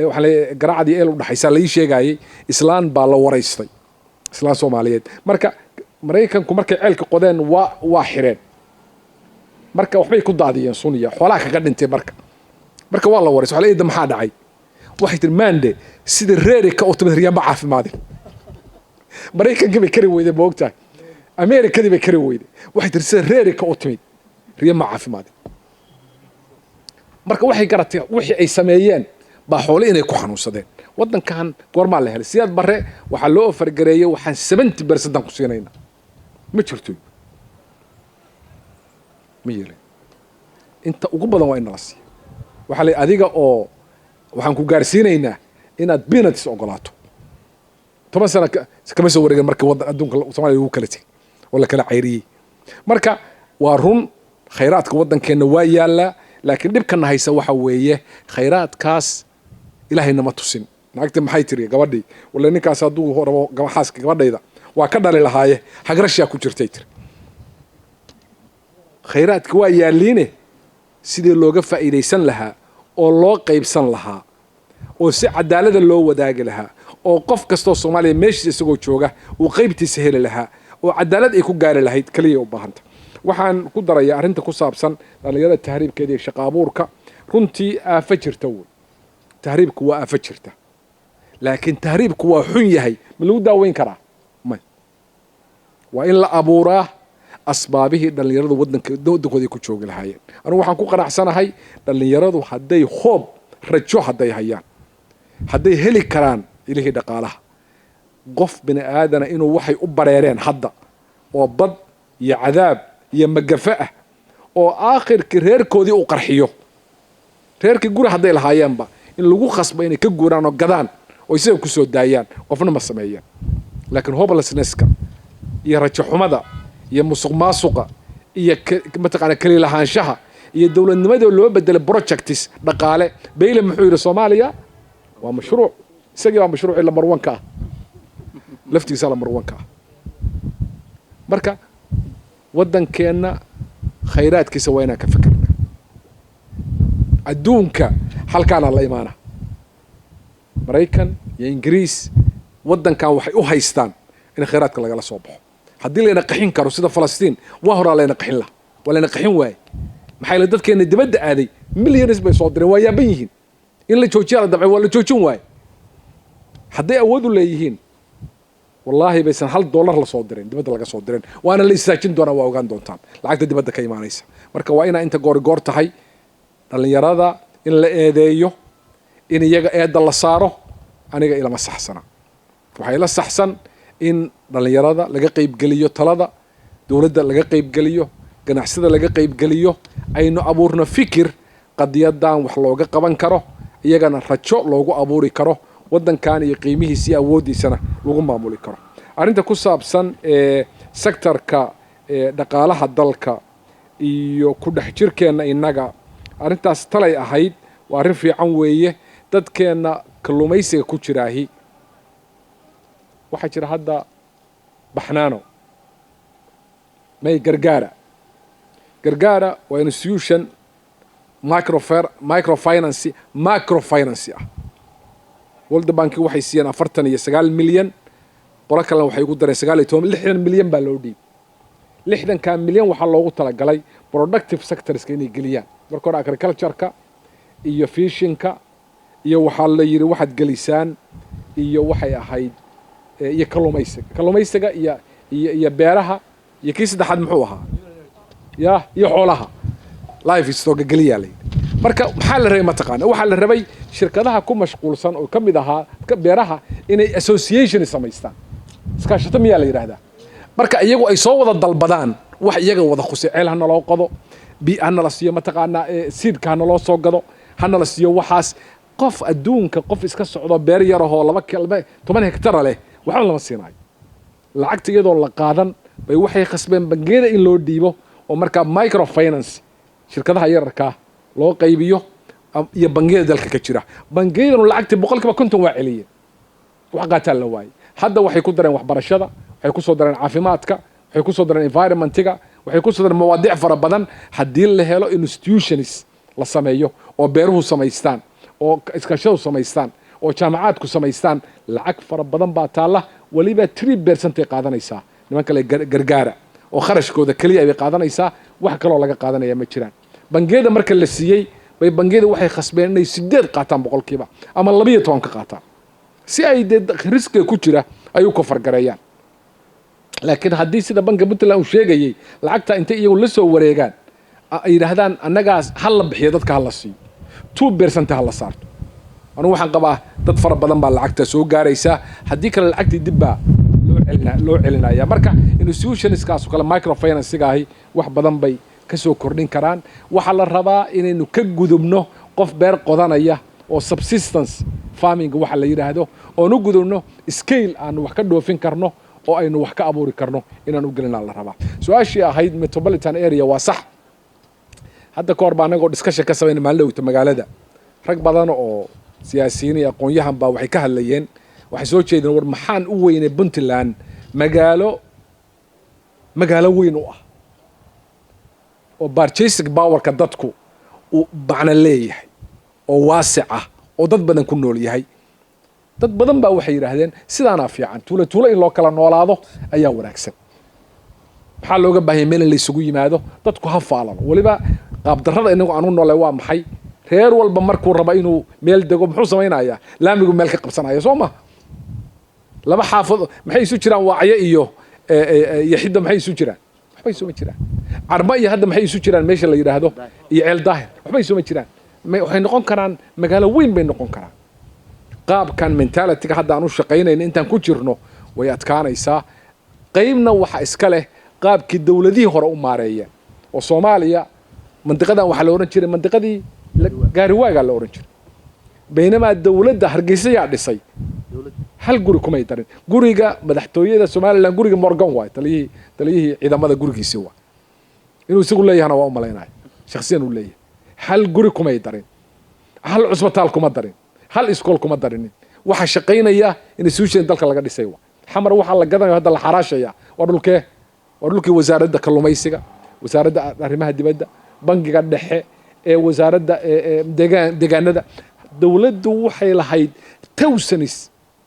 waxaa la Garaacad iyo Eyl u dhaxaysa, la ii sheegayay. Islaan baa la waraystay, islaan Soomaaliyeed. Marka Maraykanku markay ceelka qodeen waa xireen. Marka waxbay ku daadiyeen suniya, xoolaha kaga dhintay. Marka waa la waraystay, waxaa la eeda, "Maxaa dhacay?" Waxay tiri, "Maande sida reerika oo timid riyaanba caafimaadin." Maraykankii bay kari weyday, ma ogtahay? Ameerikadii bay kari weyday. Waxay tiri, "Sida reerika u timid riya ma caafimaadin." Marka waxay garatay wixii ay sameeyeen baa xoole inay ku xanuunsadeen. Waddankan goormaa la helay? Siyaad Barre waxaa loo ofargareeyey, "Waxaan 70% ku siinayna." Ma jirto, ma yeelin. Inta ugu badan waa in nala siiyo. Waxaa la adiga oo waxaan ku gaarsiinaynaa inaad peanuts ogolaato. 10 sano kama soo wareegin markii waddan adduunka Soomaaliya lagu kala tegey oo la kala cayriyey. Marka waa run, khayraadka waddankeenna waa yaallaa, laakiin dhibkana haysa waxa weeye khayraadkaas Ilaahay nama tusin. Naagta maxay tiri gabadhii? "Walla ninkaas hadduu rabo xaaska gabadhayda waa ka dhali lahaaye, hagrashaa ku jirtay," tiri. Khayraadka waa yaalliine, sidii looga faa'iidaysan lahaa oo loo qaybsan lahaa oo si cadaalada loo wadaagi lahaa oo qof kastoo Soomaaliya meeshiisa isagoo jooga uu qaybtiisa heli lahaa oo cadaalad ay ku gaari lahayd keliya u baahanta. Waxaan ku darayaa arrinta ku saabsan dhallinyarada tahriibkeeda iyo shaqa abuurka. Runtii aafo jirta wey tahriibku, waa aafo jirta. Laakiin tahriibku waa xun yahay, ma lagu daaweyn karaa? May. Waa in la abuuraa asbaabihii dhallinyaradu wadanka waddankooda ay ku joogi lahaayeen. Anigu waxaan ku qanacsanahay dhallinyaradu hadday hoob rajo hadday hayaan, hadday heli karaan ilihii dhaqaalaha, qof bini aadana inuu waxay u bareereen hadda oo bad iyo cadaab iyo magafe ah oo aakhirkii reerkoodii uu qarxiyo, reerkii guri hadday lahaayeenba in lagu khasbo inay ka guuraan oo gadaan oo isaga kusoo daayaan, qofna ma sameeyeen. Laakiin hopelessnesska iyo rajo xumada iyo musuq maasuqa iyo mataqaana keli lahaanshaha iyo dowladnimadoo loo bedelay projects dhaqaale. Beyle muxuu yidhi? "Soomaaliya waa mashruuc." Isagii baa mashruucii lambar one ka ah, laftigiisa lambar one ka ah. Marka waddankeenna khayraadkiisa waa inaan ka fikirna. Adduunka halkaana la imaana, Maraykan iyo Ingiriis waddankan waxay u haystaan in khayraadka lagala soo baxo. Haddii layna qaxin karo sida Falastiin, waa horaa layna qaxin laha. Waa layna qaxin waaye. Maxaa yeele dadkeena dibadda aaday millions bay soo direen, waa yaaban yihiin. In la joojiya la dabcay, waa la joojin waaye. Hadday awood u leeyihiin, wallaahi baysan hal dollar la soo dirin, dibadda laga soo dirin. Waana la istaajin doonaa, waa ogaan doontaan lacagta dibadda ka imaanaysa. Marka waa inaa inta goori goor tahay dhallinyarada in la eedeeyo, in iyaga eedda la saaro, aniga ilama saxsana. Waxaa ila saxsan in dhallinyarada laga qaybgeliyo talada dowladda, laga qaybgeliyo ganacsada, laga qaybgeliyo, aynu abuurno fikir qadiyadan wax looga qaban karo, iyagana rajo loogu abuuri karo, waddankan iyo qiimihiisa iyo awooddiisana lagu maamuli karo. Arrinta ku saabsan ee sectorka ee dhaqaalaha dalka iyo ku dhex jirkeenna innaga, arrintaas talay ahayd, waa arrin fiican weeye. Dadkeenna kalluumaysiga ku jiraahi, waxaa jira hadda Baxnaano may Gargaara. Gargaara waa institution microfinance ah. World Bank waxay siiyeen 49 milyan, qolo kalena waxay ugu dareen 19, 60 milyan baa loo dhiibay. 60-kaa milyan waxaa loogu talagalay productive sectorska inay geliyaan. Marka hore agricultureka iyo fishingka iyo waxaa la yidhi waxaad gelisaan iyo waxay ahayd iyo kalluumaysiga iyo beeraha iyo kii saddexaad muxuu ahaa ya iyo xoolaha, livestock geliyaa la yidhi. Marka maxaa la rabay mataqaana? Waxaa la rabay shirkadaha ku mashquulsan oo ka mid ahaa beeraha inay association samaystaan, iskaashato miyaa la yidhaahdaa. Marka iyagu ay soo wada dalbadaan wax iyaga wada khusay: ceel ha naloo qodo, bi ha nala siiyo, mataqaanaa, seedka ha naloo soo gado, ha nala siiyo waxaas. Qof adduunka, qof iska socdo beer yarahoo 12 hektara leh waxba lama siinayo. Lacagta iyadoo la qaadan bay waxay khasbeen bangiyada in loo dhiibo oo markaa microfinance shirkadaha yararkaa loo qaybiyo iyo bangiyada dalka ka jira. Bangiyadanu lacagtii 50% waa celiyeen, wax qaataan la waayey. Hadda waxay ku dareen waxbarashada, waxay ku soo dareen caafimaadka, waxay ku soo dareen environmentiga, waxay ku soo dareen mawaadiic fara badan. Haddii la helo institutions la sameeyo oo beeruhu samaystaan oo iskaashadu samaystaan oo jaamacaadku samaystaan, lacag fara badan baa taalla. Weliba 3% ay qaadanaysaa niman kale gargaara oo kharashkooda keliya bay qaadanaysaa, wax kaloo laga qaadanaya ma jiraan. Bangiyada marka la siiyey bay bangiyada waxay khasbeen inay 8 qaataan boqolkiiba ama 12 ka qaataan si ay dee riskiga ku jira ay u kofargareeyaan. Laakiin haddii sida banka Puntland uu sheegayey lacagta intay iyagu la soo wareegaan, ay yidhaahdaan annagaas ha la bixiyo, dadka ha la siiyo, 2% ha la saarto, anugu waxaan qabaa dad fara badan baa lacagta soo gaaraysa. Haddii kale lacagtii dib baa loo celinaya. Marka institutionskaas oo kale, microfinance-gaahi, wax badan bay ka soo kordhin karaan. Waxaa la rabaa inaynu ka gudubno qof beer qodanaya oo subsistence farming waxa la yidhaahdo, oon u gudubno scale aanu wax ka dhoofin karno oo aynu wax ka abuuri karno inaan u gelinaa la rabaa. Su-aashii ahayd metropolitan area waa sax. Hadda ka hor baa anagoo discussion ka samayna maalin dhowta magaalada, rag badan oo siyaasiyiin iyo aqoon-yahan baa waxay ka hadlayeen, waxay soo jeedeen: war maxaan u weynay Puntland magaalo weyn u ah oo purchasing powerka dadku uu macno leeyahay oo waasic ah oo dad badan ku nool yahay? Dad badan baa waxay yidhaahdeen sidaanaa fiican, tuulo tuulo in loo kala noolaado ayaa wanaagsan. Maxaa looga baahanya meel in la isugu yimaado? Dadku ha faalano. Weliba qaabdarrada inagu aan u noolay waa maxay? Reer walba markuu raba inuu meel dego muxuu samaynayaa? Laamigu meel ka qabsanaya, soo ma? Laba xaafad maxay isu jiraan? Waacyo iyo Xiddo maxay isu jiraan? Waxba isuma jiraan. Carmo iyo hadda maxay isu jiraan? Meesha la yidhaahdo iyo Ceel Daahir waxba isuma jiraan. Waxay noqon karaan magaalo weyn bay noqon karaan. Qaabkan mentalityga hadda aan u shaqaynayna intaan ku jirno way adkaanaysaa. Qaybna waxa iska leh qaabkii dowladihii hore u maareeyeen oo Soomaaliya mandiqadan waxaa la odhan jiray mandiqadii gaariwaagaa la odhan jiray, baynamaa dowladda Hargeysa yaa dhisay? Hal guri kumay darin. Guriga madaxtooyada Somaliland, guriga Morgan waay, taliyihii ciidamada gurigiisii waay. Inuu isagu leeyahana waa u malaynaya, shaksiyan uu leeyahay. Hal guri kumay darin, hal cusbitaal kuma darin, hal iskool kuma darinin. Waxa shaqaynaya institution dalka laga dhisay waa Xamar. Waxaa la gadanayo hadda la xaraashaya waa dhulkee? Waa dhulkii Wasaaradda Kalluumaysiga, Wasaaradda Arrimaha Dibadda, Bangiga Dhexe ee wasaaradda deegaan, deegaanada. Dowladdu waxay lahayd thousands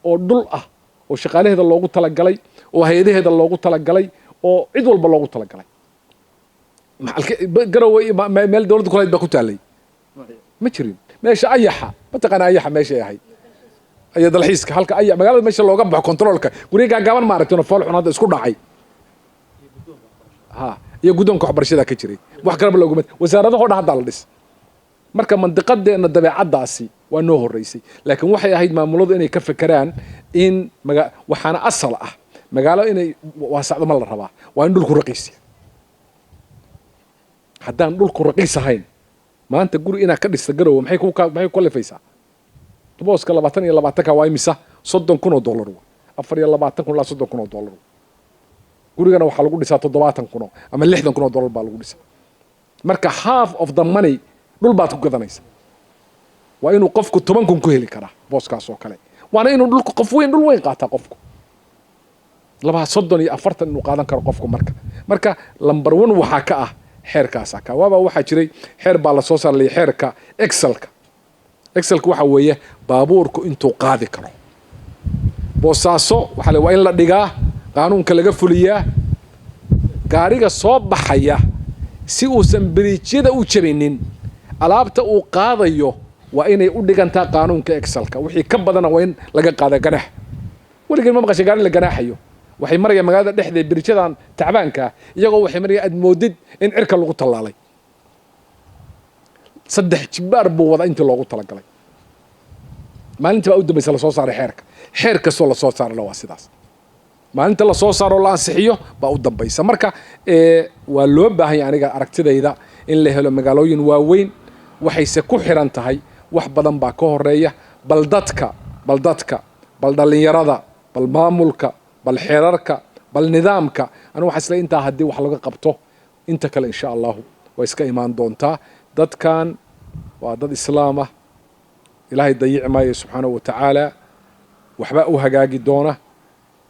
oo dhul ah oo shaqaalaheeda loogu talagalay oo hay-adaheeda loogu talagalay oo cid walba loogu talagalay. Garowe meel dowladda kulahayd baa ku taalay ma jirin. Meesha Ayaxa, mataqaana Ayaxa meeshay ahayd iyo dalxiiska, halka aya magaalada meesha looga baxo controlka, guryo gaagaaban ma aragtino, fool xun hadda isku dhacay ha, iyo guddoonka waxbarashada ka jiray. Wax kalaba looguma, wasaaradaho dhan haddaa la dhis. Marka mandiqadeenna dabeecaddaasi waa noo horreysay, laakiin waxay ahayd maamuladu inay ka fekeraan in maga waxaana asal ah magaalo inay waasacdo ma la rabaa waa in dhulku raqiis yahay. Haddaan dhulku raqiis ahayn, maanta guri inaad ka dhista Garowe maxay ku kalifaysaa? Booska 20 iyo 20-ka waa imisa? $30,000 wa 24,000 ilaa $30,000. Gurigana waxaa lagu dhisaa 70,000 oo ama $60,000 baa lagu dhisaa. Marka half of the money dhul baad ku gadanaysa. Waa inuu qofku 10,000 ku heli karaa booskaas oo kale, waana inuu dhulku qof weyn dhul weyn qaataa, qofku laba 30 iyo 40 inuu qaadan karo qofku. Marka number one waxaa ka ah xeerkaasa ka waaba. Waxaa jiray xeer baa lasoo saarlay, xeerka excelka. Axle-ka waxa weeye baabuurku intuu qaadi karo. Boosaaso waxaa le waa in la dhigaa, qaanuunka laga fuliyaa, gaariga soo baxaya si uusan biriijyada u jabinin, alaabta uu qaadayo waa inay u dhigantaa qaanuunka axle-ka. Wixii ka badana waa in laga qaada ganax. Weligeen ma maqashay gaari la ganaaxayo? Waxay marayaan magaalada dhexdeed biriijyadan tacbaanka ah, iyagoo waxay marayaan aad moodid in cirka lagu tallaalay. 3 jibbaar buu wadaa intii loogu talagalay. Maalintii baa u dambaysa lasoo saaray xeerka. Xeer kastoo lasoo saarana waa sidaas, maalinta lasoo saaro, la ansixiyo baa u dambaysa. Marka waa loo baahan yahay, aniga aragtidayda, in la helo magaalooyin waaweyn. Waxayse ku xiran tahay wax badan baa ka horeeya. Bal dadka, bal dadka, bal dhallinyarada, bal maamulka, bal xeerarka, bal nidaamka. Anigu waxaa isle intaa haddii wax laga qabto, inta kale insha Allahu way iska imaan doontaa. Dadkan waa dad Islaam ah, Ilaahay dayici maayo subxaanahu wa tacaala, waxbaa u hagaagi doona.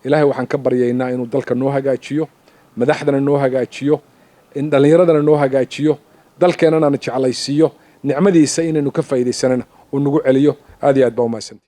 Ilaahay waxaan ka baryaynaa inuu dalka noo hagaajiyo, madaxdana noo hagaajiyo, in dhallinyaradana noo hagaajiyo, dalkeennana na jeclaysiiyo, nicmadiisa inaynu ka faa'iidaysanana uu nagu celiyo. Aad iyo aad baa umahadsanti.